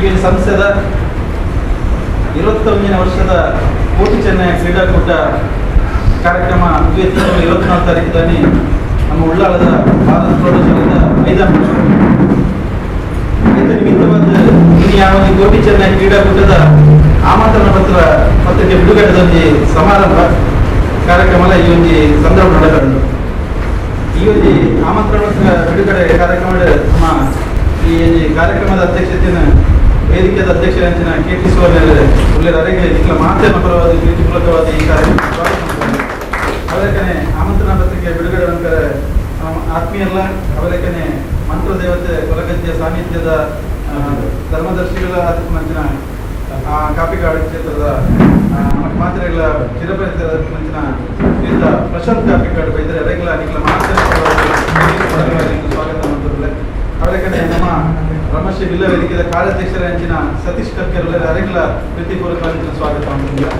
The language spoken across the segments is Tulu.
ಈ ಸಂಸ್ಥೆದ 21ನೇ ವರ್ಷದ ಕೋಟಿ ಚೆನ್ನಯ ಕ್ರೀಡಾಕೂಟ ಕಾರ್ಯಕ್ರಮ ಇದೇ ತಿಂಗಳು 24 ತಾರೀಕಿನಲ್ಲಿ ನಮ್ಮ ಉಳ್ಳಾಲದ ಭಾರತ ಪ್ರೌಢಶಾಲೆಯ ಮೈದಾನ. ಇದರ ನಿಮಿತ್ತವಾದ ಇನ್ನು ಯಾವ ಒಂದು ಕೋಟಿ ಚೆನ್ನಯ ಕ್ರೀಡಾಕೂಟದ ಆಮಂತ್ರಣ ಪತ್ರಿಕೆ ಬಿಡುಗಡೆದಲ್ಲಿ ಸಮಾರಂಭ ಕಾರ್ಯಕ್ರಮ ಈ ಒಂದು ಸಂದರ್ಭ ನಡೆದರು. ಈ ಒಂದು ಆಮಂತ್ರಣ ಪತ್ರ ಬಿಡುಗಡೆ ಕಾರ್ಯಕ್ರಮ ನಮ್ಮ ಈ ಒಂದು ಕಾರ್ಯಕ್ರಮದ ಅಧ್ಯಕ್ಷತೆಯನ್ನು ವೇದಿಕೆದ ಅಧ್ಯಕ್ಷರಾದ ಕೆ ಟಿ ಸುವರ್ಣ ಉಳ್ಳವರೆಗೆ ನಿಖಿಲ ಮಾಧ್ಯಮ ಪರವಾದ ಪ್ರೀತಿಪೂರ್ವಕವಾದ ಈ ಕಾರ್ಯಕ್ರಮ ಸ್ವಾಗತ ಮಾಡ್ತೇನೆ. ಅವಲೇಖನೆ ಆಮಂತ್ರಣ ಪತ್ರಿಕೆ ಬಿಡುಗಡೆ ನಂತರ ನಮ್ಮ ಆತ್ಮೀಯಲ್ಲ ಅವಲೇಖನೆ ಮಂತ್ರದೇವತೆ ಕೊಲಗದ್ದೆಯ ಸಾನ್ನಿಧ್ಯದ ಧರ್ಮದರ್ಶಿಗಳ ಮಂಚಿನ ಕಾಪಿಕಾಡು ಕ್ಷೇತ್ರದ ನಮ್ಮ ಮಾತ್ರೆಗಳ ಚಿರಪರಿಚಿತ ಮಂಚಿನ ಶ್ರೀಯುತ ಪ್ರಶಾಂತ್ ಕಾಪಿಕಾಡು ಬೈದರೆ ಅರೆಗಳ ನಿಖಿಲ ಮಾಧ್ಯಮ ಪರವಾಗಿ ಸ್ವಾಗತ ಮಾಡ್ತಿದ್ದಾರೆ. ಅವಲೇಖನೆ ನಮ್ಮ ಬ್ರಹ್ಮಶ್ರೀ ಬಿಲ್ಲ ವೇದಿಕೆಯ ಕಾರ್ಯಾಧ್ಯಕ್ಷರ ಅಂಚಿನ ಸತೀಶ್ ಕರ್ಕೆರ್ ಅರೆಗಳ ಪ್ರೀತಿಪೂರ್ವಕ ಸ್ವಾಗತ ಮಾಡ್ತಿದ್ದಾರೆ.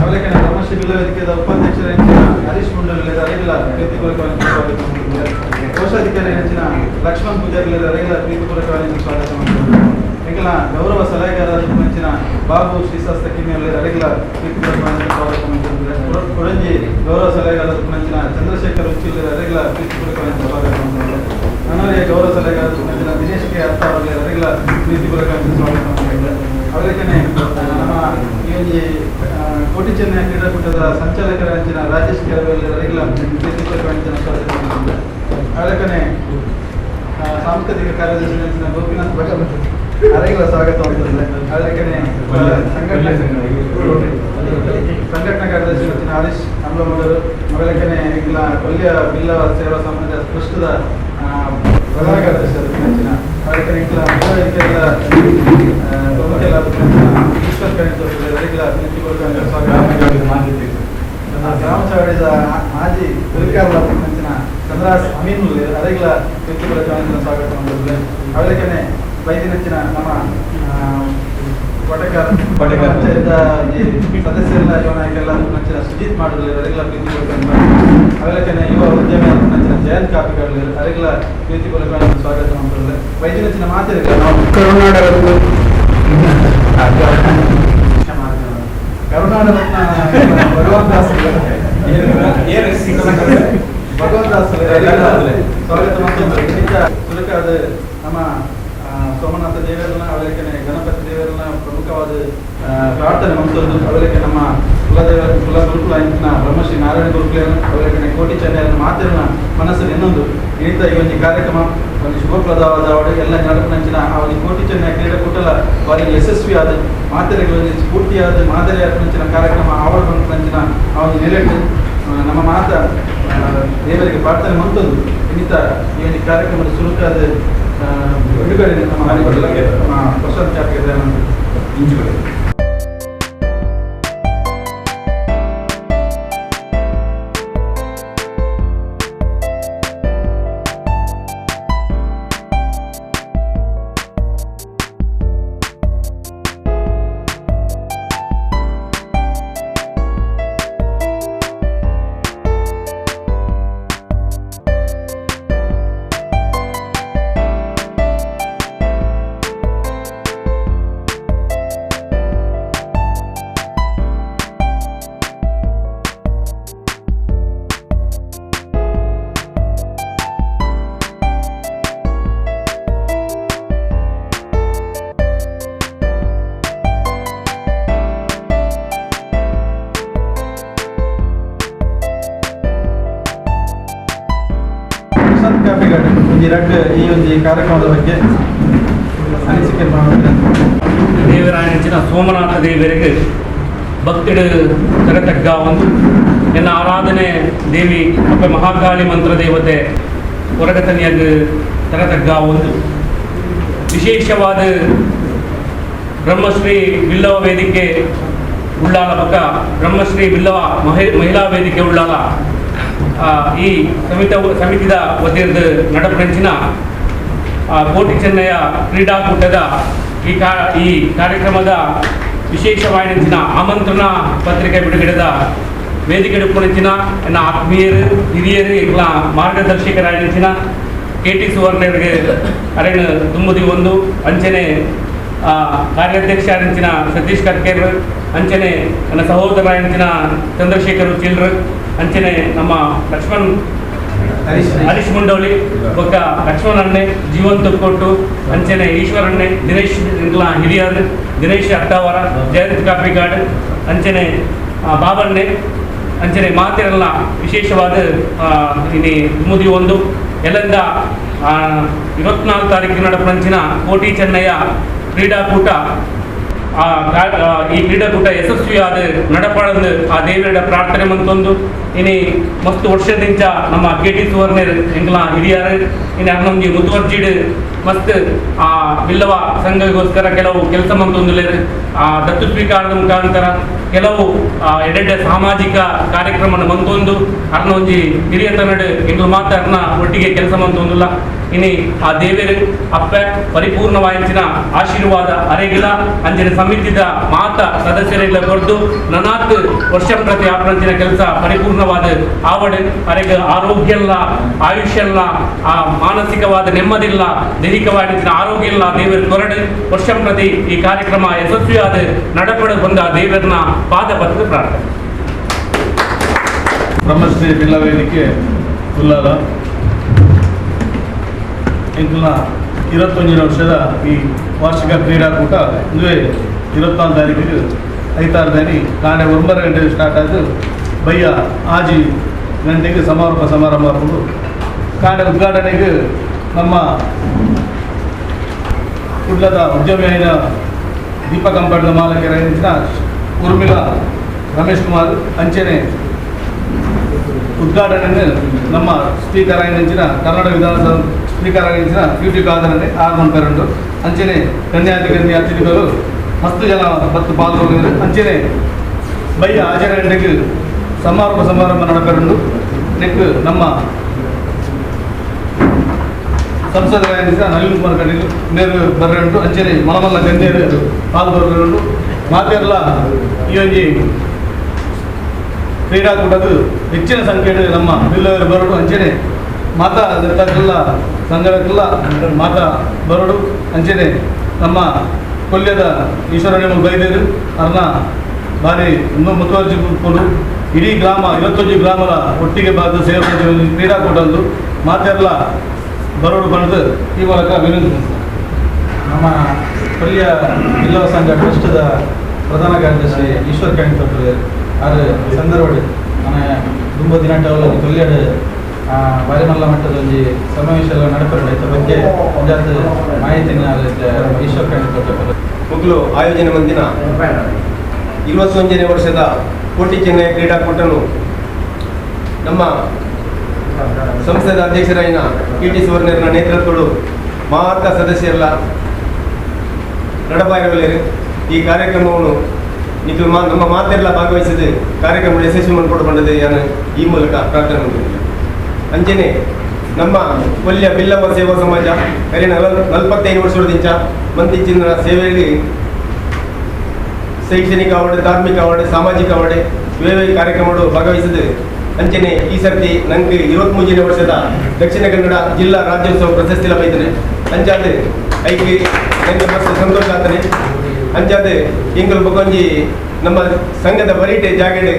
ಅವಲೇಖನೆ ಬ್ರಹ್ಮಶ್ರೀ ಬಿಲ್ಲ ವೇದಿಕೆಯ ಉಪಾಧ್ಯಕ್ಷರ ಅಂಚಿನ ಹರೀಶ್ ಮುಂಡಲ್ ಅರೆಗಳ ಪ್ರೀತಿಪೂರ್ವಕ ಸ್ವಾಗತ ಮಾಡ್ತಿದ್ದಾರೆ. ಕೋಶಾಧಿಕಾರಿ ಅಂಚಿನ ಲಕ್ಷ್ಮಣ್ ಪೂಜಾರಿ ಅರೆಗಳ ಪ್ರೀತಿಪೂರ್ವಕ ಸ್ವಾಗತ ಮಾಡ್ತಿದ್ದಾರೆ. ಎಂಕಲ ಗೌರವ ಸಲಹೆಗಾರ ಅಂಚಿನ ಬಾಬು ಶ್ರೀಶಾಸ್ತ್ರ ಕಿಮ್ಮಿ ಅರೆಗಳ ಪ್ರೀತಿಪೂರ್ವಕ ಸ್ವಾಗತ ಮಾಡ್ತಿದ್ದಾರೆ. ಕೊಡಂಜಿ ಗೌರವ ಸಲಹೆಗಾರ ಅಂಚಿನ ಚಂದ್ರಶೇಖರ್ ಉಚ್ಚಿಲ್ ಅರೆಗಳ ಪ್ರೀತಿಪೂರ್ವಕ ಸ್ವಾಗತ ಮಾಡ್ತಿದ್ದಾರೆ. ನನಗೆ ಗೌರವ ಸಲಹೆಗಾರ ಅಂಚಿನ ದಿನೇಶ್ ಕೆ ಅರ್ಥ ಅವರ ಪ್ರೀತಿಪೂರ್ವಕ ಸ್ವಾಗತ ಮಾಡ್ತಿದ್ದಾರೆ. ಅವರೇಕನೆ ನಮ್ಮ ಈ ಒಂದು ಕೋಟಿ ಚೆನ್ನಯ ಕ್ರೀಡಾಕೂಟದ ಸಂಚಾಲಕರ ಅಂಚಿನ ರಾಜೇಶ್ ಕೆರವಲ್ಲಿ ಅರೆಗಳ ಪ್ರೀತಿಪೂರ್ವಕ ಸ್ವಾಗತ ಮಾಡ್ತಿದ್ದಾರೆ. ಅವರೇಕನೆ ಸಾಂಸ್ಕೃತಿಕ ಕಾರ್ಯದರ್ಶಿ ಅಂಚಿನ ಗೋಪಿನಾಥ್ ಭಟ್ ಅರೆಗಳ ಸ್ವಾಗತ ಮಾಡ್ತಿದ್ದಾರೆ. ಅವರೇಕನೆ ಸಂಘಟನಾ ಕಾರ್ಯದರ್ಶಿ ಅಂಚಿನ ಹರೀಶ್ ಅಮ್ಲಮಗರು, ಅವಲೇಕನೆ ಇಲ್ಲ ಕೊಲ್ಯ ಬಿಲ್ಲ ಸೇವಾ ಸಮಾಜ ಟ್ರಸ್ಟ್ದ ಪ್ರಧಾನ ಕಾರ್ಯದರ್ಶಿ ಅಂಚಿನ ಅವಲೇಕನೆ ಇಂಕ್ಲ ವೇದಿಕೆಗಳ ಪ್ರಮುಖ ಈಶ್ವರ್ ಕಣಿತ ಅರೆಗಳ ಪ್ರೀತಿಪೂರ್ವಕ ಸ್ವಾಗತ. ಗ್ರಾಮ ಚಾವಡಿದ ಮಾಜಿ ಗುರುಕಾರ ಅಂಚಿನ ಚಂದ್ರಾಸ್ ಅಮೀನ್ ಅರೆಗಳ ಪ್ರೀತಿಪೂರ್ವಕ ಸ್ವಾಗತ ಮಾಡಿದ್ದಾರೆ. ಅವಲೇಕನೆ ಬೈದಿನಂಚಿನ ನಮ್ಮ ಕೋಟೆಕಾರ ಕೋಟೆಕಾರ. ಪಂಚಾಯತ್ ಈ ಸದಸ್ಯರೆಲ್ಲ ಯುವ ನಾಯಕರೆಲ್ಲ ನಂಚಿನ ಸುಜಿತ್ ಮಾಡಲು ಅರೆಗಳ ಪ್ರೀತಿಪೂರ್ವಕ. ಅವಲೇಕನೆ ಯುವ ಉದ್ಯಮಿ ನಂಚಿನ ಜಯಂತ್ ಕಾಪಿಕಾಡ್ಲು ಅರೆಗಳ ಪ್ರೀತಿಪೂರ್ವಕ ಸ್ವಾಗತ ಮಾಡ್ತಾರೆ. ಬೈದಿನಂಚಿನ ಮಾತಿರಲ್ಲ ನಾವು ಕರುನಾಡ ರತ್ನ. ಕರುನಾಡ ರತ್ನ ಭಗವಂತ ದಾಸ್, ಭಗವಂತ ದಾಸ್ ಸ್ವಾಗತ ಮಾಡ್ತಾರೆ. ಸುರಕಾದ ನಮ್ಮ ಸೋಮನಾಥ ದೇವರನ್ನ ಅವಲೇಖನೆ ಗಣಪತಿ ದೇವರನ್ನ ಪ್ರಮುಖವಾದ ಪ್ರಾರ್ಥನೆ ಮಂತದ್ದು. ಅವಲೇಖ ನಮ್ಮ ಕುಲದೇವ ಕುಲ ಗುರುಕುಲ ಇಂಚಿನ ಬ್ರಹ್ಮಶ್ರೀ ನಾರಾಯಣ ಗುರುಕುಲ ಅವಲೇಖನೆ ಕೋಟಿ ಚೆನ್ನೈಯರ ಮಾತಿನ ಮನಸ್ಸು ಇನ್ನೊಂದು ಇನ್ನಿತ ಈ ಒಂದು ಕಾರ್ಯಕ್ರಮ ಒಂದು ಶುಭಪ್ರದವಾದ ಅವಳು ಎಲ್ಲ ನಡಪಿನಂಚಿನ ಆ ಒಂದು ಕೋಟಿ ಚೆನ್ನೈ ಕ್ರೀಡಾಕೂಟಲ ಬಾರಿ ಯಶಸ್ವಿಯಾದ ಮಾತೆರೆಗೆ ಒಂದು ಸ್ಫೂರ್ತಿಯಾದ ಮಾದರಿಯಾದ ಕಾರ್ಯಕ್ರಮ ಆವಡ್ ಬಂದಂಚಿನ ಆ ಒಂದು ನೆಲೆಟ್ಟು ನಮ್ಮ ಮಾತ ದೇವರಿಗೆ ಪ್ರಾರ್ಥನೆ ಮಂತೊಂದು ಇನ್ನಿತ ಈ ಒಂದು ಕಾರ್ಯಕ್ರಮದ ಸುರುಕಾದ ಬಿಡುಗಡೆ ನಮ್ಮ ನಮ್ಮ ಪ್ರಶಾಂತ್ ಚಾಪಿಗೆ. ಇಂಚುಗಳು. ಪ್ರಶಾಂತ್ ಕಾಪಿಗಾಡ್ ಒಂಜಿ ರಡ್ಡ್ ಈ ಒಂಜಿ ಕಾರ್ಯಕ್ರಮದ ಬಗ್ಗೆ ಅನಿಸಿಕೆ ಮಾಡ್ತಾರೆ. ದೇವರಾಯನಂಚಿನ ಸೋಮನಾಥ ದೇವರಿಗೆ ಭಕ್ತಿಡು ತರತಗ್ಗ ಒಂದು ಎನ್ನ ಆರಾಧನೆ ದೇವಿ ಅಪ್ಪ ಮಹಾಕಾಳಿ ಮಂತ್ರ ದೇವತೆ ಹೊರಗತನಿಯಾಗ ತರತಗ್ಗ ಒಂದು ವಿಶೇಷವಾದ ಬ್ರಹ್ಮಶ್ರೀ ಬಿಲ್ಲವ ವೇದಿಕೆ ಉಳ್ಳಾಲ ಪಕ್ಕ ಬ್ರಹ್ಮಶ್ರೀ ಬಿಲ್ಲವ ಮಹಿಳಾ ವೇದಿಕೆ ಉಳ್ಳಾಲ ಈ ಸಮಿತಿದ ವತಿಯಿಂದ ನಡಪಂಚಿನ ಕೋಟಿ ಚೆನ್ನಯ್ಯ ಕ್ರೀಡಾಕೂಟದ ಈ ಕಾರ್ಯಕ್ರಮದ ವಿಶೇಷವಾಯಿನ ಆಮಂತ್ರಣ ಪತ್ರಿಕೆ ಬಿಡುಗಡೆದ ವೇದಿಕೆ ಪುಣಿಚಿನ ಎನ್ನ ಆತ್ಮೀಯರು ಹಿರಿಯರು ಎಂಗ್ಲ ಮಾರ್ಗದರ್ಶಕರಾಯಿನ ಕೆ ಟಿ ಸುವರ್ಣರಿಗೆ ಅರೆಣ ದುಮ್ಮದಿ ಒಂದು ಅಂಚನೆ ಕಾರ್ಯಾಧ್ಯಕ್ಷ ಆರಿಂಚಿನ ಸತೀಶ್ ಕರ್ಕೇರ್ ಅಂಚನೆ ನನ್ನ ಸಹೋದರ ಆರಿಂಚಿನ ಚಂದ್ರಶೇಖರ್ ಚಿಲ್ರ್ ಅಂಚನೆ ನಮ್ಮ ಲಕ್ಷ್ಮಣ್ ಹರೀಶ್ ಮುಂಡೋಲಿ ಬೊಕ್ಕ ಲಕ್ಷ್ಮಣ್ ಅಣ್ಣೆ ಜೀವನ್ ತುಕ್ಕೊಟ್ಟು ಅಂಚನೆ ಈಶ್ವರಣ್ಣೆ ದಿನೇಶ್ ಇಂಕ್ಲ ಹಿರಿಯರ್ ದಿನೇಶ್ ಅತ್ತಾವರ ಜಯಂತ್ ಕಾಪಿಕಾಡ್ ಅಂಚನೆ ಬಾಬಣ್ಣೆ ಅಂಚನೆ ಮಾತಿರಲ್ಲ ವಿಶೇಷವಾದ ಇನಿ ದುಮ್ಮದಿ ಒಂದು ಎಲ್ಲಂದ 24 ತಾರೀಕಿನ ನಡಪಂಚಿನ ಕೋಟಿ ಚೆನ್ನಯ್ಯ ಕ್ರೀಡಾಕೂಟ ಈ ಕ್ರೀಡಾಕೂಟ ಯಶಸ್ವಿಯಾದ ನಡಪಾಡಂದು ಆ ದೇವಿಯರ ಪ್ರಾರ್ಥನೆ ಮಂತೊಂದು ಇನಿ ಮಸ್ತ್ ವರ್ಷದಿಂಚ ನಮ್ಮ ಕೆ ಟಿ ಸುವರ್ಣರ್ ಎಂಗ್ಲ ಹಿರಿಯರು ಇನ್ನು ಅರ್ನೊಂಜಿ ಮುತುವರ್ಜಿಡ್ ಮಸ್ತ್ ಆ ಬಿಲ್ಲವ ಸಂಘಗೋಸ್ಕರ ಕೆಲವು ಕೆಲಸ ಮಂತೊಂದುಲೇರು ಆ ದತ್ತು ಸ್ವೀಕಾರದ ಮುಖಾಂತರ ಕೆಲವು ಎಡೆಡ್ಡೆ ಸಾಮಾಜಿಕ ಕಾರ್ಯಕ್ರಮ ಮಂತೊಂದು ಅರ್ನೊಂಜಿ ಹಿರಿಯ ತನ್ನಡು ಎಂಗ್ಲು ಮಾತ್ರ ಅರ್ನ ಒಟ್ಟಿಗೆ ಕೆಲಸ ಮಂತೊಂದುಲ್ಲ ಇನಿ ಆ ದೇವರು ಅಪ್ಪೆ ಪರಿಪೂರ್ಣವಾಯಿನ ಆಶೀರ್ವಾದ ಅರೆಗಿಲ ಅಂಚಿನ ಸಮಿತಿದ ಮಾತ ಸದಸ್ಯರಿಲ್ಲ ಕೊರ್ದು ನನಾತ್ ವರ್ಷ ಪ್ರತಿ ಆಪ್ರಂಚಿನ ಕೆಲಸ ಪರಿಪೂರ್ಣವಾದ ಆವಡು ಅರೆಗ ಆರೋಗ್ಯ ಇಲ್ಲ ಆಯುಷ್ಯ ಇಲ್ಲ ಆ ಮಾನಸಿಕವಾದ ನೆಮ್ಮದಿಲ್ಲ ದೈಹಿಕವಾದ ಆರೋಗ್ಯ ಇಲ್ಲ ದೇವರ ಕೊರಡು ವರ್ಷ ಪ್ರತಿ ಈ ಕಾರ್ಯಕ್ರಮ ಯಶಸ್ವಿಯಾದ ನಡಪಡ ಬಂದ ದೇವರನ್ನ ಪಾದ ಪತ್ರ ಪ್ರಾರ್ಥನೆ. ಬ್ರಹ್ಮಶ್ರೀ ಬಿಲ್ಲ ವೇದಿಕೆ ಉಲ್ಲಾಲ ಎಂಕಲ್ನ 21 ವರ್ಷದ ಈ ವಾರ್ಷಿಕ ಕ್ರೀಡಾಕೂಟ ಇಂದುವೆ 24 ತಾರೀಕಿಗೆ 5 ತಾರೀಕು ಕಾಣೆ 9 ಗಂಟೆಗೆ ಸ್ಟಾರ್ಟ್ ಆಯಿತು. ಬಯ್ಯ 6 ಗಂಟೆಗೆ ಸಮಾರೋಪ ಸಮಾರಂಭ ಆಗುವುದು. ಕಾಣೆ ಉದ್ಘಾಟನೆಗೆ ನಮ್ಮ ಕುಡ್ಲದ ಉದ್ಯಮಿಯಾದ ದೀಪ ಕಂಪನಿದ ಮಾಲಕರಾದ ಉರ್ಮಿಳಾ ರಮೇಶ್ ಕುಮಾರ್ ಅಂಚನೆ ಉದ್ಘಾಟನೆ ನಮ್ಮ ಸ್ಪೀಕರ್ ಆಗಿನ ಕರ್ನಾಟಕ ವಿಧಾನಸಭಾ ಸ್ಪೀಕರ್ ಆಗಿನ ಯು ಟಿ ಖಾದರನೆ 6 ಮಂಪೆರಂಡು ಅಂಚನೆ ಗಣ್ಯಾತಿ ಗಣ್ಯ ಅತಿಥಿಗಳು ಮಸ್ತು ಜನ ಬತ್ತು ಪಾಲ್ಗೊಂಡಿದ್ದಾರೆ. ಅಂಚನೆ ಬಯ್ಯ 6 ಗಂಟೆಗೆ ಸಮಾರೋಪ ಸಮಾರಂಭ ನಡಪೆರಂಡು ನೆಕ್ ನಮ್ಮ ಸಂಸದರಾದ ನಳಿನ್ ಕುಮಾರ್ ಕಟೀಲ್ ನೇರು ಬರ್ರಂಟು ಅಂಚನೆ ಮಲಮಲ್ಲ ಗಣ್ಯರು ಪಾಲ್ಗೊಂಡು ಮಾತೆಲ್ಲ ಈ ಒಂಜಿ ಕ್ರೀಡಾಕೂಟದ ಹೆಚ್ಚಿನ ಸಂಖ್ಯೆಯಲ್ಲಿ ನಮ್ಮ ಬಿಲ್ಲವರು ಬರಡು ಅಂಚನೆ ಮಾತಾ ದತ್ತಕ್ಕೆಲ್ಲ ಸಂಘಕ್ಕೆಲ್ಲ ಮಾತಾ ಬರಡು ಅಂಚನೆ ನಮ್ಮ ಕೊಲ್ಯದ ಈಶ್ವರಣ್ಯ ಬೈದೇರು ಅರ್ನ ಭಾರಿ ಇನ್ನೂ ಮುತುವರ್ಜಿ ಕೊಡು ಇಡೀ ಗ್ರಾಮ 21 ಗ್ರಾಮದ ಒಟ್ಟಿಗೆ ಬಾದ ಸೇವೆ ಕ್ರೀಡಾಕೂಟದ್ದು ಮಾತೆಲ್ಲ ಬರೋಡು ಬಂದು ಈ ಮೂಲಕ ವಿನಂತಿಸ್ತಾರೆ. ನಮ್ಮ ಕೊಲ್ಯ ಬಿಲ್ಲವ ಸಂಘ ಟ್ರಸ್ಟ್ದ ಪ್ರಧಾನ ಕಾರ್ಯದರ್ಶಿ ಈಶ್ವರ್ ಕಾಣಿತಪ್ಪರು ಆರು ಸಂದರ್ಭ ಮನೆ ತುಂಬ ದಿನಟ ಕೊಲ್ಯಡು ಬಾರಿಮಲ್ಲ ಮಟ್ಟದ ಒಂಜಿ ಸಮಾವೇಶ ಎಲ್ಲ ನಡಪರಡು ಐತ ಬಗ್ಗೆ ಒಂಜಾತ್ ಮಾಹಿತಿನ ಈಶ್ವರ್ ಕಾಣಿತಪ್ಪರು. ಮೊದಲು ಆಯೋಜನೆ ಮಂದಿನ 21ನೇ ವರ್ಷದ ಕೋಟಿ ಚೆನ್ನೈ ಕ್ರೀಡಾಕೂಟನು ನಮ್ಮ ಸಂಸ್ಥೆದ ಅಧ್ಯಕ್ಷರಾಯಿನ ಕೆ ಟಿ ಸುವರ್ಣರ ನೇತೃತ್ವಗಳು ಮಾತ ಸದಸ್ಯರೆಲ್ಲ ನಡಪಾಯಿರಲಿರು. ಈ ಕಾರ್ಯಕ್ರಮವನ್ನು ನಿಖಿಲ್ ನಮ್ಮ ಮಾತೆಲ್ಲ ಭಾಗವಹಿಸಿದ ಕಾರ್ಯಕ್ರಮ ಯಶಸ್ವಿ ಮಾಡಿಕೊಂಡು ನಾನು ಈ ಮೂಲಕ ಪ್ರಾರ್ಥನೆ ಮಾಡಿದ್ದೇನೆ. ಅಂಚನೆ ನಮ್ಮ ಕೊಲ್ಯ ಬಿಲ್ಲವ ಸೇವಾ ಸಮಾಜ ಕರೆ 45 ವರ್ಷದಿಂದ ಮಂತಿಚ್ಚಿನ ಸೇವೆಯಲ್ಲಿ ಶೈಕ್ಷಣಿಕ ಅವಾರ್ಡ್, ಧಾರ್ಮಿಕ ಅವಾರ್ಡ್, ಸಾಮಾಜಿಕ ಅವಾರ್ಡ್ ಇವೆ ಕಾರ್ಯಕ್ರಮಗಳು ಭಾಗವಹಿಸಿದ ಅಂಚನೆ ಈ ಸರ್ತಿ ನಂಗೆ 23ನೇ ವರ್ಷದ ದಕ್ಷಿಣ ಕನ್ನಡ ಜಿಲ್ಲಾ ರಾಜ್ಯೋತ್ಸವ ಪ್ರಶಸ್ತಿ ಲಭಿಸಿದೆ. ಅಂಚಾದ ಐಕೆ ನಂಗೆ ಮಸ್ತ್ ಸಂತೋಷ ಆಗ್ತಾನೆ. ಅಂಚಾದ ಇಂಗಲ್ ಬೊಕೊಂಜಿ ನಮ್ಮ ಸಂಘದ ಬರೀಟೆ ಜಾಗೆಡೆ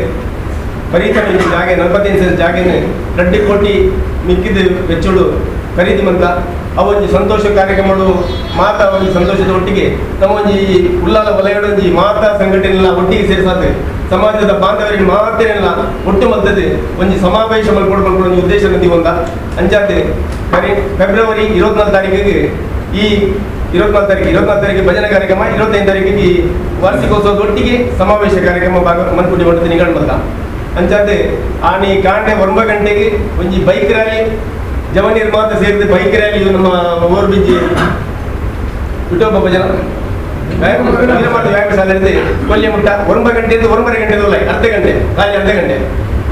ಬರೀತ ಜಾಗೆ 45 ಸೆಂಟ್ ಜಾಗೆನ 2 ಕೋಟಿ ಮಿಕ್ಕಿದ ವೆಚ್ಚಡು ಖರೀದಿ ಮಂತ ಅವೊಂಜಿ ಸಂತೋಷ ಕಾರ್ಯಕ್ರಮಗಳು ಮಾತಾ ಒಂಜಿ ಸಂತೋಷದ ಒಟ್ಟಿಗೆ ನಮ್ಮ ಒಂಜಿ ಉಲ್ಲಾಲ ವಲಯಡೊಂಜಿ ಮಾತಾ ಸಂಘಟನೆಲ್ಲ ಒಟ್ಟಿಗೆ ಸೇರಿಸಾದ ಸಮಾಜದ ಬಾಂಧವರಿಗೆ ಮಾತೇನೆಲ್ಲ ಒಟ್ಟು ಮದ್ದದೆ ಒಂಜಿ ಸಮಾವೇಶ ಮಲ್ಕೊಡು ಒಂಜಿ ಉದ್ದೇಶ ಒಂದ ಅಂಚಾತೆ ಫೆಬ್ರವರಿ 24 ತಾರೀಕಿಗೆ ಈ 24 ತಾರೀಕಿಗೆ ಭಜನೆ ಕಾರ್ಯಕ್ರಮ, 25 ತಾರೀಕಿಗೆ ಈ ವಾರ್ಷಿಕೋತ್ಸವದ ಒಟ್ಟಿಗೆ ಸಮಾವೇಶ ಕಾರ್ಯಕ್ರಮ ಭಾಗ ಮನ್ಕುಡಿ ಮಂಟದ ನಿಗಡ ಅಂಚಾತೆ ಆನಿ ಕಾಂಡೆ 9 ಗಂಟೆಗೆ ಒಂಜಿ ಬೈಕ್ ರ್ಯಾಲಿ ಜವನೀರ್ ಮಾತ್ರ ಸೇರಿದ ಬೈಕ್ ರ್ಯಾಲಿ ನಮ್ಮ ಓರ್ ಬಿಜ್ಜಿ ವಿಠೋಬ ಭಜನ ವ್ಯಾಯಾಮ ಶಾಲೆ ಕೊಲ್ಯ ಮುಟ್ಟ 9 ಗಂಟೆಯಿಂದ 1.5 ಗಂಟೆ ಅರ್ಧ ಗಂಟೆ ಖಾಲಿ ಅರ್ಧ ಗಂಟೆ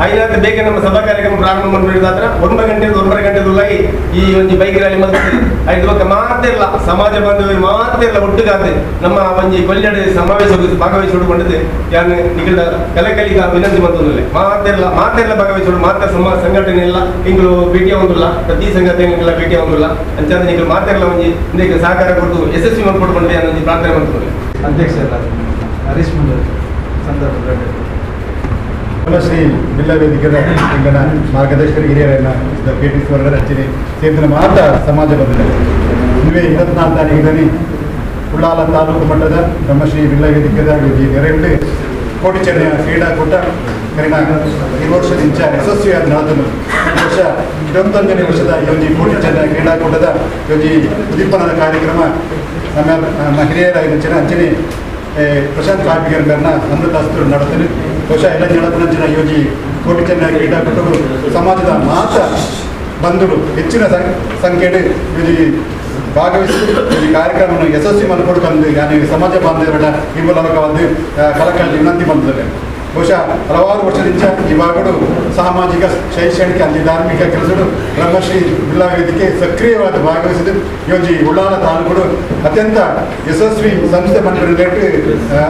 ಐನಾತ್ ಬೇಗ ನಮ್ಮ ಸಭಾ ಕಾರ್ಯಕ್ರಮ ಪ್ರಾರಂಭ ಮಾಡಿದಾತ್ರ 9 ಗಂಟೆ 9:30 ಗಂಟೆದುಲ್ಲಾಗಿ ಈ ಒಂಜಿ ಬೈಕ್ ರ್ಯಾಲಿ ಮಲ್ತದೆ. ಐದು ಬೊಕ್ಕ ಮಾತೆರ್ಲ ಸಮಾಜ ಬಾಂಧವ್ಯ ಮಾತೆರ್ಲ ಒಟ್ಟುಗಾದ್ ನಮ್ಮ ಒಂಜಿ ಕೊಲ್ಯಡ್ ಸಮಾವೇಶ ಭಾಗವಹಿಸಿ ಕೊಂಡಿದ್ದು ಯಾನ್ ನಿಖಿಲ ಕಲೆಕಲಿಗ ವಿನಂತಿ ಮಲ್ತೊಂದುಲ್ಲೆ. ಮಾತೆರ್ಲ ಮಾತೆರ್ಲ ಭಾಗವಹಿಸೋಡು ಮಾತ ಸಮಾಜ ಸಂಘಟನೆ ಎಲ್ಲ ಇಂಗ್ಲು ಭೇಟಿ ಆವೊಂದುಲ್ಲ, ಪ್ರತಿ ಸಂಘಟನೆಗಳ ಭೇಟಿ ಆವೊಂದುಲ್ಲ. ಅಂಚಾದ ನಿಖಿಲ್ ಮಾತೆರ್ಲ ಒಂಜಿ ಇಂದೆಕ್ ಸಹಕಾರ ಕೊಟ್ಟು ಯಶಸ್ವಿ ಮಲ್ಪೊಡು ಯಾನ್ ಒಂಜಿ ಪ್ರಾರ್ಥನೆ ಮಲ್ತೊಂದುಲ್ಲೆ. ಅಧ್ಯಕ್ಷರ ಹರೀಶ್ ಮುಂಡೂರು ಸಂದರ್ಭದಲ್ಲಿ ಶ್ರೀ ಬಿಲ್ಲ ವೇದಿಕೆದ ಎಂಗನ ಮಾರ್ಗದರ್ಶಕರು ಹಿರಿಯರನ್ನ ಕೆ ಟಿ ಸುವರ್ಣರ ಅಂಚನೆ ಸೇರಿದ ಮಾತ ಸಮಾಜ ಬಂಧುಗಳೇ, ಇದುವೇ 24 ತಾರೀಕಿನಲ್ಲಿ ಉಳ್ಳಾಲ ತಾಲೂಕು ಮಟ್ಟದ ಬ್ರಹ್ಮಶ್ರೀ ಬಿಲ್ಲ ವೇದಿಕೆದ ನೆರವಿಡು ಕೋಟಿ ಚೆನ್ನಯ ಕ್ರೀಡಾಕೂಟ ಕರಿನ ಈ ವರ್ಷದಿಂದ ಯಶಸ್ವಿಯಾದ ನಡೆದನು. ಈ ವರ್ಷ 21ನೇ ವರ್ಷದ ಈ ಒಂದು ಕೋಟಿ ಚೆನ್ನಯ ಕ್ರೀಡಾಕೂಟದ ಈ ಉದ್ದೀಪನದ ಕಾರ್ಯಕ್ರಮ ನಮ್ಮ ಹಿರಿಯರಾಗಿನ ಅಂಚನೆ ಪ್ರಶಾಂತ್ ಕಾಪಿಗರ್ನ ಅಮೃತಾಸ್ತರು ನಡೆತನು. ಬಹುಶಃ ಎಲ್ಲ ಜನಪದ ಯೋಜಿ ಕೋಟಿ ಚೆನ್ನಯ ಕ್ರೀಡಾಕೂಟಗಳು ಸಮಾಜದ ಮಾತ ಬಂಧುಗಳು ಹೆಚ್ಚಿನ ಸಂಖ್ಯೆಯಲ್ಲಿ ಯೋಜಿ ಭಾಗವಹಿಸಿ ಈ ಕಾರ್ಯಕ್ರಮವನ್ನು ಯಶಸ್ವಿ ಮಲ್ಕೊಡು ಬಂದು ಯಾನಿ ಸಮಾಜ ಬಾಂಧವರ ಈ ಮೂಲಕವಾದ ಕಲಕಲ್ಲಿ ವಿನಂತಿ ಬಂದಿದ್ದಾರೆ. ಬಹುಶಃ ಹಲವಾರು ವರ್ಷದಿಂದ ಈ ಭಾಗಗಳು ಸಾಮಾಜಿಕ, ಶೈಕ್ಷಣಿಕ ಅಲ್ಲಿ ಧಾರ್ಮಿಕ ಕೆಲಸಗಳು ಬ್ರಹ್ಮಶ್ರೀ ಬಿಲ್ಲಾ ವೇದಿಕೆ ಸಕ್ರಿಯವಾಗಿ ಭಾಗವಹಿಸಿದ್ದು ಯೋಜಿ ಉಳ್ಳಾಲ ತಾಲೂಕುಗಳು ಅತ್ಯಂತ ಯಶಸ್ವಿ ಸಂಸ್ಥೆ ಮಂಡಳಿ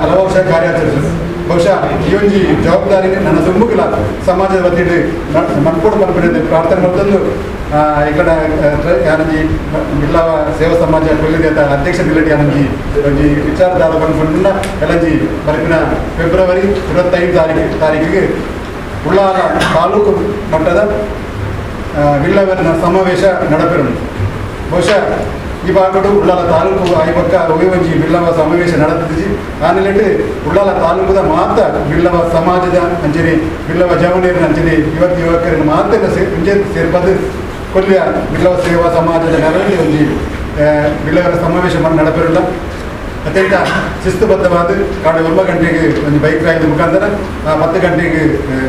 ಹಲವಾರು ವರ್ಷ ಕಾರ್ಯಾಚರಿಸಿದರು. ಬಹುಶಃ ಈ ಒಂಜಿ ಜವಾಬ್ದಾರಿ ನನ್ನ ತುಂಬುಗಿಲ್ಲ ಸಮಾಜದ ವತಿಯಲ್ಲಿ ಮನ್ಪೋಡು ಮನ್ಪಡೆ ಪ್ರಾರ್ಥನೆ ಮತ್ತೊಂದು ಈ ಕಡೆ ಯಾನಂಜಿ ಬಿಲ್ಲವ ಸೇವಾ ಸಮಾಜ ಕೊಲ್ಲಿದೆ ಅಧ್ಯಕ್ಷ ನಿಲ್ಲಡಿ ಯಾನಂಜಿ ಒಂಜಿ ವಿಚಾರಧಾರ ಬಂದ್ಕೊಂಡ ಎಲ್ಲಂಜಿ ಬರಪಿನ ಫೆಬ್ರವರಿ 25 ತಾರೀಕಿಗೆ ಉಳ್ಳಾಲ ತಾಲೂಕು ಮಟ್ಟದ ಬಿಲ್ಲವನ ಸಮಾವೇಶ ನಡಪಿರುಂಡು. ಬಹುಶಃ ಈ ಭಾಗಡು ಉಳ್ಳಾಲ ತಾಲೂಕು ಐಬಕ್ಕ ಒಂಜಿ ಬಿಲ್ಲವ ಸಮಾವೇಶ ನಡೆದಿದ್ದು ಆ ನಿಲೆಟ್ ಉಳ್ಳಾಲ ತಾಲೂಕುದ ಮಾತ ಬಿಲ್ಲವ ಸಮಾಜದ ಅಂಚನೆ ಬಿಲ್ಲವ ಜವನಿಯರ ಅಂಚನೆ ಯುವತಿ ಯುವಕರನ್ನು ಮಾತ್ರ ಸೇರ್ಪದು ಕೊಲ್ಯ ಬಿಲ್ಲವ ಸೇವಾ ಸಮಾಜದ ನೆರವಿನಲ್ಲಿ ಒಂಜಿ ಬಿಲ್ಲವರ ಸಮಾವೇಶ ನಡಪಿರಲ್ಲ. ಅತ್ಯಂತ ಶಿಸ್ತುಬದ್ಧವಾದ ಕಾಡು 9 ಗಂಟೆಗೆ ಒಂದು ಬೈಕ್ ರ್ಯಾಲಿ ಮುಖಾಂತರ 10 ಗಂಟೆಗೆ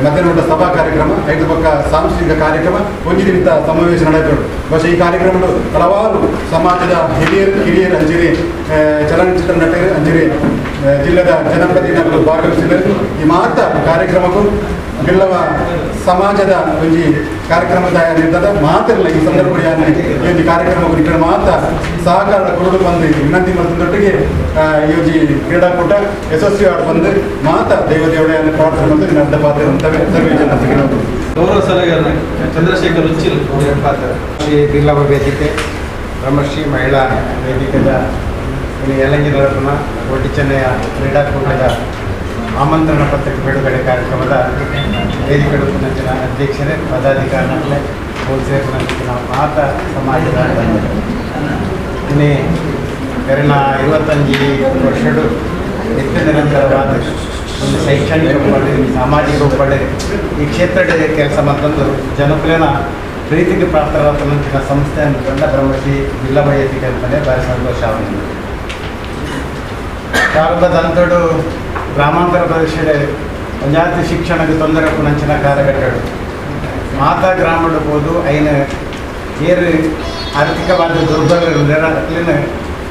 ಮಧ್ಯಾಹ್ನ ಸಭಾ ಕಾರ್ಯಕ್ರಮ, 5 ಪಕ್ಕ ಸಾಂಸ್ಕೃತಿಕ ಕಾರ್ಯಕ್ರಮ, ಒಂಜಿ ನಿಮಿತ್ತ ಸಮಾವೇಶ ನಡೆದರು. ಬಹುಶಃ ಈ ಕಾರ್ಯಕ್ರಮಗಳು ಹಲವಾರು ಸಮಾಜದ ಹಿರಿಯರು ಅಂಜರಿ ಚಲನಚಿತ್ರ ನಟರು ಅಂಜರಿ ಜಿಲ್ಲೆದ ಜನಪ್ರತಿನಿಧಿಗಳು ಭಾಗವಹಿಸಿದರು. ಈ ಮಾತ ಕಾರ್ಯಕ್ರಮಕ್ಕೂ ಬಿಲ್ಲವ ಸಮಾಜದ ಒಂಜಿ ಕಾರ್ಯಕ್ರಮ ತಯಾರಿರ್ತದೆ ಮಾತ್ರಲ್ಲ. ಈ ಸಂದರ್ಭ ಈ ಒಂದು ಕಾರ್ಯಕ್ರಮ ಈ ಮಾತ ಸಹಕಾರ ಕೊರಡು ಬಂದು ವಿನಂತಿ ಮತ್ತೊಂದೊಟ್ಟಿಗೆ ಈ ಒಂಜಿ ಕ್ರೀಡಾಕೂಟ ಯಶಸ್ವಿ ಆಡ್ ಬಂದು ಮಾತ ದೈವ ದೇವಡೆಯನ್ನು ಪ್ರಾರ್ಥನೆ ಮತ್ತು ನಡೆದ ಪಾತ್ರ ಸರ್ವೇ ಜನ ಸುಖಿನೋ. ಗೌರವ ಸಲಹೆಗಾರ ಚಂದ್ರಶೇಖರ್ ಉಚ್ಚಿಲ್ ಪಾತ್ರ. ಶ್ರೀ ಬಿಲ್ಲವ ವೇದಿಕೆ ಬ್ರಹ್ಮಶ್ರೀ ಮಹಿಳಾ ವೇದಿಕೆದ ಯಲಂಗಿ ನರಪುನ ಕೋಟಿ ಚೆನ್ನಯ ಕ್ರೀಡಾಕೂಟದ ಆಮಂತ್ರಣ ಪತ್ರಿಕೆ ಬಿಡುಗಡೆ ಕಾರ್ಯಕ್ರಮದ ವೇದಿಕೆ ನಂಚಿನ ಅಧ್ಯಕ್ಷರೇ, ಪದಾಧಿಕಾರಿಗಳೇ, ಹೋಲ್ಸೇಲ್ ಮಾತ ಸಮಾಜದ ಇನ್ನೇ ಕರೆನ 25 ವರ್ಷಡು ನಿತ್ಯ ನಿರಂತರವಾದ ಒಂದು ಶೈಕ್ಷಣಿಕ ಒಪ್ಪಡೆ, ಸಾಮಾಜಿಕ ಒಪ್ಪಡೆ ಈ ಕ್ಷೇತ್ರದ ಕೆಲಸ ಮತ್ತೊಂದು ಜನಪ್ರಿಯನ ಪ್ರೀತಿಗೆ ಪಾತ್ರರಾದ ನಂಚಿನ ಸಂಸ್ಥೆ ಅಂದ್ಕೊಂಡ ಬ್ರಹ್ಮಶ್ರೀ ಬಿಲ್ಲವ ವೇದಿಕೆ ಅಂತಲೇ ಭಾರಿ ಸಂತೋಷ ಆಗಿದೆ. ಪ್ರಾರಂಭದ ಅಂತೋಡು ಗ್ರಾಮಾಂತರ ಪ್ರದೇಶದ ಪಂಚಾಯತಿ ಶಿಕ್ಷಣಕ್ಕೆ ತೊಂದರೆ ನಂಚಿನ ಕಾರ್ಯಕರ್ತರು ಮಾತಾ ಗ್ರಾಮಡು ಹೋದು ಐನ ಏರು ಆರ್ಥಿಕವಾದ ದುರ್ಬಲ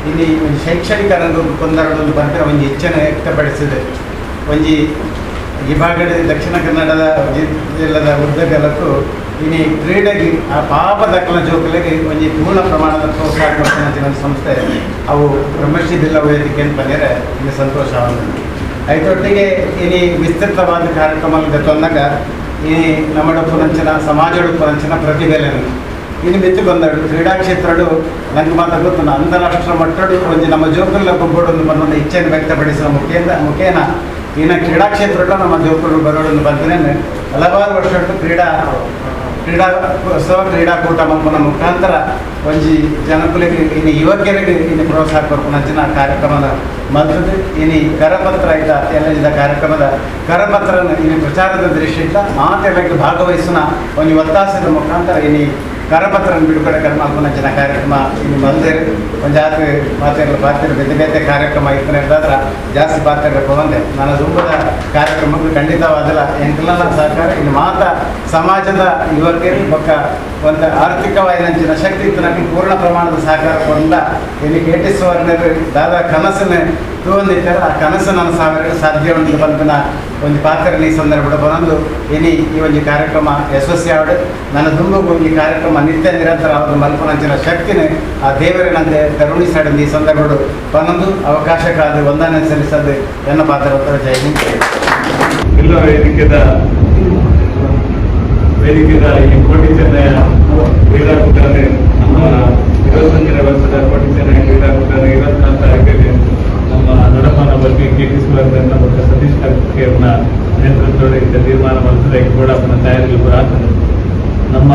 ಇಲ್ಲಿ ಒಂದು ಶೈಕ್ಷಣಿಕ ರಂಗ ಕೊಂದರಡೊಂದು ಬಂದರೆ ಒಂಜಿ ಹೆಚ್ಚನ್ನು ವ್ಯಕ್ತಪಡಿಸಿದೆ. ಒಂಜಿ ಈ ಭಾಗದ ದಕ್ಷಿಣ ಕನ್ನಡದ ಜಿಲ್ಲೆದ ಉದ್ದಗಲಕ್ಕೂ ಇನಿ ಕ್ರೀಡೆಗೆ ಆ ಪಾಪದ ಜೋಕುಲೆಗೆ ಒಂಜಿ ಪೂರ್ಣ ಪ್ರಮಾಣದ ಪ್ರೋತ್ಸಾಹ ಕೊಡ್ತಿನ ಒಂದು ಸಂಸ್ಥೆ ಅವು ಬ್ರಹ್ಮಶ್ರೀ ಬಿಲ್ಲವ ವೇದಿಕೆ ಅಂತ ಬಂದರೆ ಇಲ್ಲಿ ಸಂತೋಷವಾಗಿದೆ. ಐತೊಟ್ಟಿಗೆ ಇನಿ ವಿಸ್ತೃತವಾದ ಕಾರ್ಯಕ್ರಮ ತಂದಾಗ ಈ ನಮ್ಮಡಪ್ಪು ನಂಚಿನ ಸಮಾಜಡಪ್ಪು ನಂಚಿನ ಪ್ರತಿಭೆಯನ್ನು ಇನ್ನು ಮೆಚ್ಚು ಬಂದಡು ಕ್ರೀಡಾ ಕ್ಷೇತ್ರಡು ನಂಗೆ ಮಾತ್ರ ಗೊತ್ತು ಅಂತಾರಾಷ್ಟ್ರ ಮಟ್ಟಡು ಒಂಜಿ ನಮ್ಮ ಜೋಕುಲ್ಲ ಗೊಬ್ಬಡೊಂದು ಬಂದೊಂದು ಇಚ್ಛೆಯನ್ನು ವ್ಯಕ್ತಪಡಿಸುವ ಮುಖೇನ ಇನ್ನು ಕ್ರೀಡಾ ಕ್ಷೇತ್ರಡು ನಮ್ಮ ಜೋಕುಲು ಬರೋಡೊಂದು ಬಂದರೆ ಹಲವಾರು ವರ್ಷಗಳು ಕ್ರೀಡಾ ಕ್ರೀಡಾ ಕ್ರೀಡಾಕೂಟ ಮಲ್ಪನ ಮುಖಾಂತರ ಒಂಜಿ ಜನಕುಲಿಗೆ ಇನ್ನು ಯುವಕರಿಗೆ ಇನ್ನು ಪ್ರೋತ್ಸಾಹ ಕೊರ್ಪುನಂಚಿನ ಕಾರ್ಯಕ್ರಮದ ಮಲ್ತದ್ದು. ಇನಿ ಕರಪತ್ರ ಐತ ಎಲ್ಲ ಕಾರ್ಯಕ್ರಮದ ಕರಪತ್ರ ಇನ್ನು ಪ್ರಚಾರದ ದೃಷ್ಟಿಯಿಂದ ಮಾತೆಲ್ಲಕ್ಕೆ ಭಾಗವಹಿಸುವ ಒಂದು ಒತ್ತಾಸದ ಮುಖಾಂತರ ಇನಿ ಕರಪತ್ರ ಬಿಡುಗಡೆ ಮಲ್ಪನಂಚಿನ ಕಾರ್ಯಕ್ರಮ ಇನ್ನು ಮಲ್ದೇರು. ಒಂದು ಜಾತ್ರೆ ಪಾತ್ರೆ ಪಾತ್ರೆ ಬೇತೆ ಬೇತೆ ಕಾರ್ಯಕ್ರಮ ಇತ್ತಂದ್ರೆ ಜಾಸ್ತಿ ಪಾತ್ರೆ ಬಂದೆ ನನ್ನ ದುಂಬದ ಕಾರ್ಯಕ್ರಮಕ್ಕೆ ಖಂಡಿತವಾದಲ್ಲ ಎಂಕಲ್ನ ಸಹಕಾರ ಇನ್ನು ಮಾತ ಸಮಾಜದ ಯುವಕರು ಬೊಕ್ಕ ಒಂದು ಆರ್ಥಿಕವಾಯಿನಂಚಿನ ಶಕ್ತಿ ಇತ್ತು ನಮಗೆ ಪೂರ್ಣ ಪ್ರಮಾಣದ ಸಹಕಾರ ಕೊಂಡ ಇಲ್ಲಿ ಕೆ ಟಿ ಸುವರ್ಣರು ದಾದಾ ಕನಸನ್ನು ತೂವೊಂದಿತ್ತಾರೆ ಆ ಕನಸು ನನ್ನ ಸಾವಿರ ಸಾಧ್ಯ ಉಂಟು ಪನ್ಪಿನ ಒಂದು ಪಾತ್ರ ಈ ಸಂದರ್ಭದ ಬಂದು ಇನಿ ಈ ಒಂದು ಕಾರ್ಯಕ್ರಮ ಯಶಸ್ವಿ ಆವಡು ನನ್ನ ದುಂಬಗು ಈ ಕಾರ್ಯಕ್ರಮ ನಿತ್ಯ ನಿರಂತರ ಆದ ಮಲ್ಪನಂಚಿನ ಶಕ್ತಿನೇ ಆ ದೇವರಿನಂತೆ ಕರುಣಿಸಾಡಿದ ಈ ಸಂದರ್ಭಡು ಬಂದು ಅವಕಾಶಕ್ಕಾದ ವಂದನೆ ಸಲ್ಲಿಸದೆ ಎನ್ನ ಪಾತ್ರ ಜೈ ಹಿಂದ್. ಬಿಲ್ಲವ ವೇದಿಕೆದ ವೇದಿಕೆದ ಈ ಕೋಟಿ ಚೆನ್ನಯ ಕ್ರೀಡಾಕೂಟನೆ ನಮ್ಮ 21ನೇ ವರ್ಷದ ಕೋಟಿ ಚೆನ್ನಯ ಕ್ರೀಡಾಕೂಟನೆ 24 ತಾರೀಕಿಗೆ ನಮ್ಮ ನಡಪಾನ ಬಗ್ಗೆ ಕೆ ಟಿ ಸುವರ್ಣ ಮತ್ತು ಸತೀಶ್ ಕಾರ್ತಿಕೇಯವ್ರನ್ನ ನೇತೃತ್ವದ ತೀರ್ಮಾನ ಮಾಡ್ತದೆ ಕೂಡ ತಯಾರಿಗಳು ಕೂಡ ಆಗ್ತದೆ. ನಮ್ಮ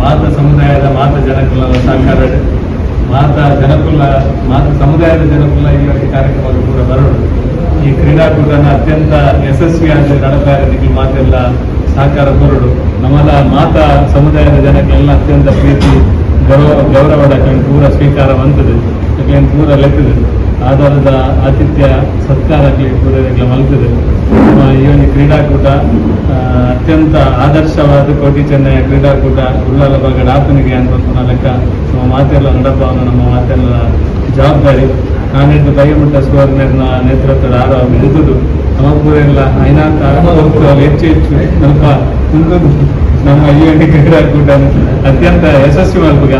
ಮಾತ ಸಮುದಾಯದ ಮಾತ ಜನಕುಲ ಸಹಕಾರ ಮಾತ ಜನಕುಲ ಮಾತ ಸಮುದಾಯದ ಜನಕುಲ ಈ ಒಂದು ಕಾರ್ಯಕ್ರಮ ಕೂಡ ಬರೋಣ. ಈ ಕ್ರೀಡಾಕೂಟನ ಅತ್ಯಂತ ಯಶಸ್ವಿಯಾಗಿ ನಡಪಾರದಿಗೆ ಮಾತೆಲ್ಲ ಸಹಕಾರ ಕೊರಡು. ನಮ್ಮಲ್ಲ ಮಾತ ಸಮುದಾಯದ ಜನಕ್ಕೆಲ್ಲ ಅತ್ಯಂತ ಪ್ರೀತಿ ಗೌರವದ ಪೂರ ಸ್ವೀಕಾರ ಬಂತದೆ, ಅಕ್ಲೇನು ಪೂರ ಲೆಕ್ಕದೆ ಆಧಾರದ ಆತಿಥ್ಯ ಸತ್ಕಾರ ಆಗಲಿ ಪೂರ ಮಲ್ತದೆ. ನಮ್ಮ ಈ ಒಂದು ಕ್ರೀಡಾಕೂಟ ಅತ್ಯಂತ ಆದರ್ಶವಾದ ಕೋಟಿ ಚೆನ್ನಯ ಕ್ರೀಡಾಕೂಟ ಉಳ್ಳಾಲ ಭಾಗದ ಆತನಿಗೆ ಅಂತ ಲೆಕ್ಕ ನಮ್ಮ ಮಾತೆಲ್ಲ ನಡಪವನ್ನು ನಮ್ಮ ಮಾತೆಲ್ಲ ಜವಾಬ್ದಾರಿ. ನಾನೆದ್ದು ಬೈಮುಟ್ಟ ಸುವರ್ಣನ ನೇತೃತ್ವದ ಆರೋ ಹಿಡಿದುದು ನಮ್ಮ ಪೂರೆಲ್ಲ ಐನಾತ ಹೆಚ್ಚು ಹೆಚ್ಚು ಸ್ವಲ್ಪ ನಮ್ಮ ಈ ಒಂದು ಕ್ರೀಡಾಕೂಟ ಅತ್ಯಂತ ಯಶಸ್ವಿ ಮಲ್ಪುಗ.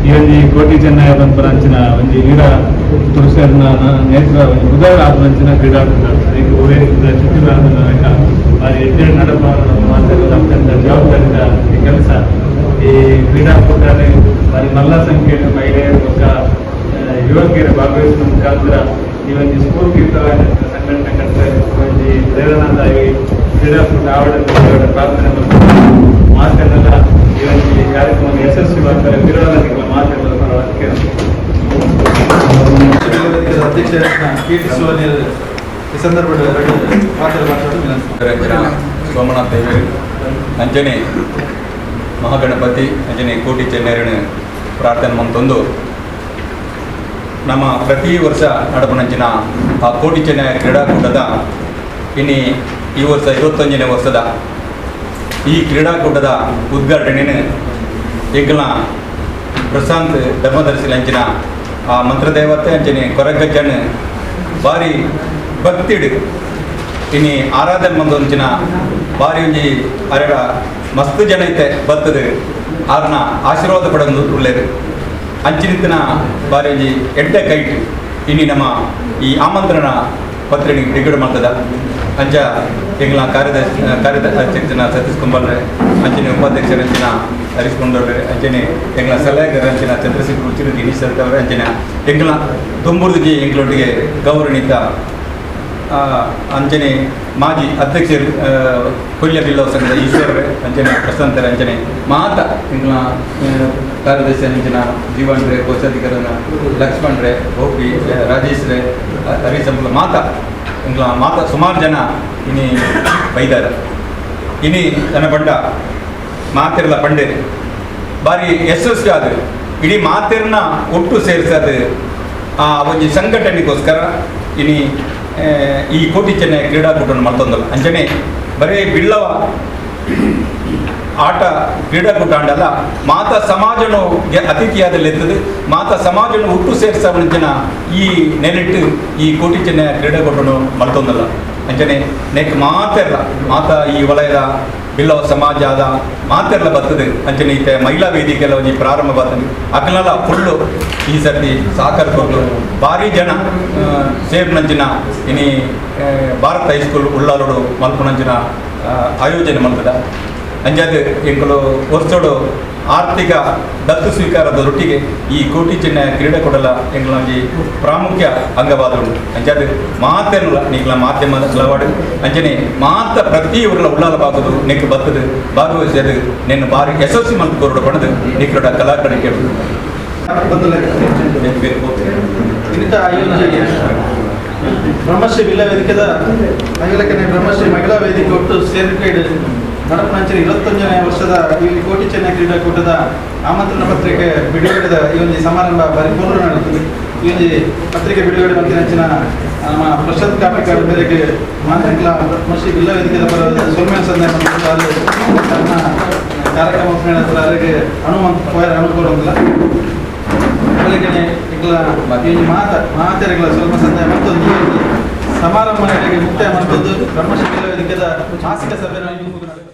ಈ ಒಂದು ಕೋಟಿ ಚೆನ್ನಯ ಪಂಚಿನ ಒಂಜಿ ವೀರ ಪುರುಷರನ್ನ ನೇತ್ರ ಒಂಜಿ ಉದಾರ ಆಪನಂಚಿನ ಕ್ರೀಡಾಕೂಟ ಈಗ ಲೆಕ್ಕ ಬಾರಿ ಎಡ್ಡೆ ನಡಪ ಮಾತೆಲ್ಲ ಅತ್ಯಂತ ಜವಾಬ್ದಾರಿದ ಈ ಕೆಲಸ. ಈ ಕ್ರೀಡಾಕೂಟನೇ ಬಾರಿ ಮಲ್ಲ ಸಂಖ್ಯೆಯನ್ನು ಮಹಿಳೆಯರು ಬೊಕ್ಕ ಯುವಕಿಯರ ಭಾಗವಹಿಸುವ ಮುಖಾಂತರ ಈ ಒಂದು ಸ್ಫೂರ್ತಿಯುತವಾದ ಸಂಘಟನೆ ಕಟ್ತಾರೆ. ಒಂಜಿ ಪ್ರೇರಣಾದಾಯಿ ಕ್ರೀಡಾಕೂಟ ಆವಡನ್ನು ಪ್ರಾರ್ಥನೆ ಮತ್ತು ಮಾತನ್ನೆಲ್ಲ ಈ ಒಂದು ಕಾರ್ಯಕ್ರಮ ಯಶಸ್ವಿ ಮಾಡ್ತಾರೆ. ವಿರೋಧಕ್ಕೆ ಮಾತೆಲ್ಲ ಅಧ್ಯಕ್ಷ ಕೆ ಟಿ ಸುವರ್ಣ ಈ ಸಂದರ್ಭದಲ್ಲಿ ಮಾತನಾಡಲು ಸೋಮನಾಥ್ ದೇವರು ಅಂಜನೆ ಮಹಾಗಣಪತಿ ಅಂಜನೆ ಕೋಟಿ ಚೆನ್ನೈರನ ಪ್ರಾರ್ಥನೆ ಮಂತೊಂದು ನಮ್ಮ ಪ್ರತಿ ವರ್ಷ ನಡಪನಂಚಿನ ಆ ಕೋಟಿ ಚೆನ್ನೈ ಕ್ರೀಡಾಕೂಟದ ಇನ್ನು ಈ ವರ್ಷ 21ನೇ ವರ್ಷದ ಈ ಕ್ರೀಡಾಕೂಟದ ಉದ್ಘಾಟನೆಯನ್ನು ಎಂಕಲ್ನ ಪ್ರಶಾಂತ್ ಧರ್ಮದರ್ಶಿ ಅಂಚಿನ ಆ ಮಂತ್ರದೇವತೆ ಅಂಚನೆ ಕೊರಗಜ್ಜನ ಭಾರಿ ಭಕ್ತಿಡು ಇನಿ ಆರಾಧನೆ ಮಂದೊಂಚಿನ ಭಾರಿ ಒಂಜಿ ಅರೆಡ ಮಸ್ತ್ ಜನ ಐತೆ ಬರ್ತದೆ ಆರ್ನ ಆಶೀರ್ವಾದ ಪಡೊಂದು ಉಳ್ಳೇರು ಅಂಚಿನಿತ್ತಿನ ಭಾರಿ ಒಂಜಿ ಎಡ್ಡೆ ಕೈಟ್ ಇನಿ ನಮ್ಮ ಈ ಆಮಂತ್ರಣ ಪತ್ರಿಕೆ ಬಿಡುಗಡೆ ಮಾಡ್ತದ. ಅಂಚ ಎಂಗ್ಲ ಕಾರ್ಯದರ್ಶಿ ಅಧ್ಯಕ್ಷನ ಸತೀಶ್ ಕುಂಬಾಲ್ರೆ, ಅಂಚನೆ ಉಪಾಧ್ಯಕ್ಷರ ಅಂಚಿನ ಹರೀಶ್ ಕುಂಡೋಡ್ರೆ, ಅಂಚನೆ ಎಂಗ್ಲ ಸಲಹೆಗಾರ ಅಂಚಿನ ಚಂದ್ರಶೇಖರ್ ಉಚಿರು ದಿನೇಶ್ ಅವರೇ, ಅಂಚನೆ ಎಂಗ್ಲ ದುಂಬುರ್ದಿಗೆ ಎಂಗ್ಲೊಟ್ಟಿಗೆ ಗೌರವಣಿತ ಅಂಚನೆ ಮಾಜಿ ಅಧ್ಯಕ್ಷರು ಕೊಲ್ಯ ಬಿಲ್ಲವ ಸಂಘದ ಈಶ್ವರರೇ, ಅಂಚನೆ ಪ್ರಶಾಂತರ, ಅಂಚನೆ ಮಾತ ಎಂಗ್ಲ ಕಾರ್ಯದರ್ಶಿ ಅಂಚಿನ ಜೀವನ್ರೆ, ಕೋಶಾಧಿಕಾರನ ಲಕ್ಷ್ಮಣ್ರೆ, ಗೋಪಿ ರಾಜೇಶ್ ರೇ, ಹರೀಶ್ ಮಾತ ಎಂಗ್ಲ ಮಾತ ಸುಮಾರು ಜನ ಇನಿ ಬೈದಾರ. ಇನಿ ತನ್ನ ಬಂಡ ಮಾತಿರಲ ಪಂಡೇರಿ ಬಾರಿ ಯಶಸ್ವಿ ಆದ ಇಡೀ ಮಾತಿರನ್ನ ಒಟ್ಟು ಸೇರಿಸೋದು ಆ ಒಂಜಿ ಸಂಘಟನೆಗೋಸ್ಕರ ಇನಿ ಈ ಕೋಟಿ ಚೆನ್ನೈ ಕ್ರೀಡಾಕೂಟವನ್ನು ಮಾಡ್ತಂದಲ್ಲ. ಅಂಚನೆ ಬರೀ ಬಿಲ್ಲವ ಆಟ ಕ್ರೀಡಾಕೂಟ ಅಂಡಲ್ಲ, ಮಾತಾ ಸಮಾಜನು ಅತಿಥಿಯಾದಲ್ಲಿ ಇರ್ತದೆ, ಮಾತಾ ಸಮಾಜನು ಹುಟ್ಟು ಸೇರಿಸ ಜನ ಈ ನೆಲೆಟ್ಟು ಈ ಕೋಟಿ ಚೆನ್ನೈ ಕ್ರೀಡಾಕೂಟನು ಮಲ್ತೊಂದಲ್ಲ. ಅಂಚನೆ ನೆಕ್ ಮಾತೆಲ್ಲ ಮಾತಾ ಈ ವಲಯದ ಬಿಲ್ಲವ ಸಮಾಜ ಆದ ಮಾತೆಲ್ಲ ಬರ್ತದೆ. ಅಂಚನೆ ಈತ ಮಹಿಳಾ ವೇದಿಕೆ ಎಲ್ಲ ಒಂಜಿ ಪ್ರಾರಂಭ ಬರ್ತದೆ. ಅಕಲೆಲ್ಲ ಫುಲ್ಲು ಈ ಸರ್ತಿ ಸಹಕಾರ ಕೊಟ್ಟು ಭಾರಿ ಜನ ಸೇರ್ನಂಚಿನ ಇನಿ ಭಾರತ ಹೈಸ್ಕೂಲ್ ಉಳ್ಳಾಲೋಡು ಮಲ್ಪುನಂಚಿನ ಆಯೋಜನೆ ಮಲ್ತದ. ಅಂಜಾದ ಎಂಕುಲು ವರ್ಷೋಡು ಆರ್ಥಿಕ ದತ್ತು ಸ್ವೀಕಾರದ ರೊಟ್ಟಿಗೆ ಈ ಕೋಟಿ ಚೆನ್ನೈ ಕ್ರೀಡಾಕೂಟಲ ಎಂಕಲ ಒಂಜಿ ಪ್ರಾಮುಖ್ಯ ಅಂಗವಾದ ಅಂಜಾದ ಮಾತೆಲ್ಲ ನೀಕ್ಲ ಮಾಧ್ಯಮದ ಲವಾಡು ಅಂಚನೆ ಮಾತ ಪ್ರತಿ ಊರ್ಲ ಉಳ್ಳಾಲ ಬಾಗದು ನೆಕ್ ಬತ್ತದು ಭಾಗವಹಿಸದು ನಿನ್ನ ಬಾರಿ ಯಶಸ್ವಿ ಮಲ್ತು ಕೊರಡು ಪಣದು ನಿಕ್ಲೋಡ ಕಲಾಕಡೆ ಕೇಳು. ಬ್ರಹ್ಮಶ್ರೀ ಬಿಲ್ಲ ವೇದಿಕೆದ ಮಹಿಳಕನೆ ಬ್ರಹ್ಮಶ್ರೀ ಮಹಿಳಾ ವೇದಿಕೆ ಒಟ್ಟು ಸೇರ್ಪಡೆ ನಡಪನಂಚಿನ 21ನೇ ವರ್ಷದ ಈ ಕೋಟಿ ಚೆನ್ನೈ ಕ್ರೀಡಾಕೂಟದ ಆಮಂತ್ರಣ ಪತ್ರಿಕೆ ಬಿಡುಗಡೆದ ಈ ಒಂದು ಸಮಾರಂಭ ಪರಿಪೂರ್ಣ ನಡೆಯುತ್ತದೆ. ಈ ಒಂದು ಪತ್ರಿಕೆ ಬಿಡುಗಡೆ ಮಂಚಿನ ನಮ್ಮ ಪ್ರಶಾಂತ್ ಕಾಪಿಕಾಡ್ ಮೇರೆಗೆ ಮಾಂತ್ರಿಕ ಬ್ರಹ್ಮಶ್ರೀ ಬಿಲ್ಲ ವೇದಿಕೆದ ಪರ ಸೌಮ್ಯ ಸಂದೇಶ ತನ್ನ ಕಾರ್ಯಕ್ರಮ ಅರೆಗೆ ಅನುಮಂತ ಪೋಯರ ಅನುಕೂಲ ಉಂದಿಲ್ಲ. ಬೆಳಗ್ಗೆ ಇಗ್ಲ ಈ ಮಾತ ಮಾತೆರೆಗಳ ಸ್ವಲ್ಪ ಸಂದಾಯ ಮತ್ತೊಂದು ಈ ಒಂದು ಸಮಾರಂಭ ಮುಕ್ತಾಯ ಮತ್ತೊಂದು ಬ್ರಹ್ಮಶ್ರೀ ವೇದಿಕೆದ ಮಾಸಿಕ ಸಭೆ.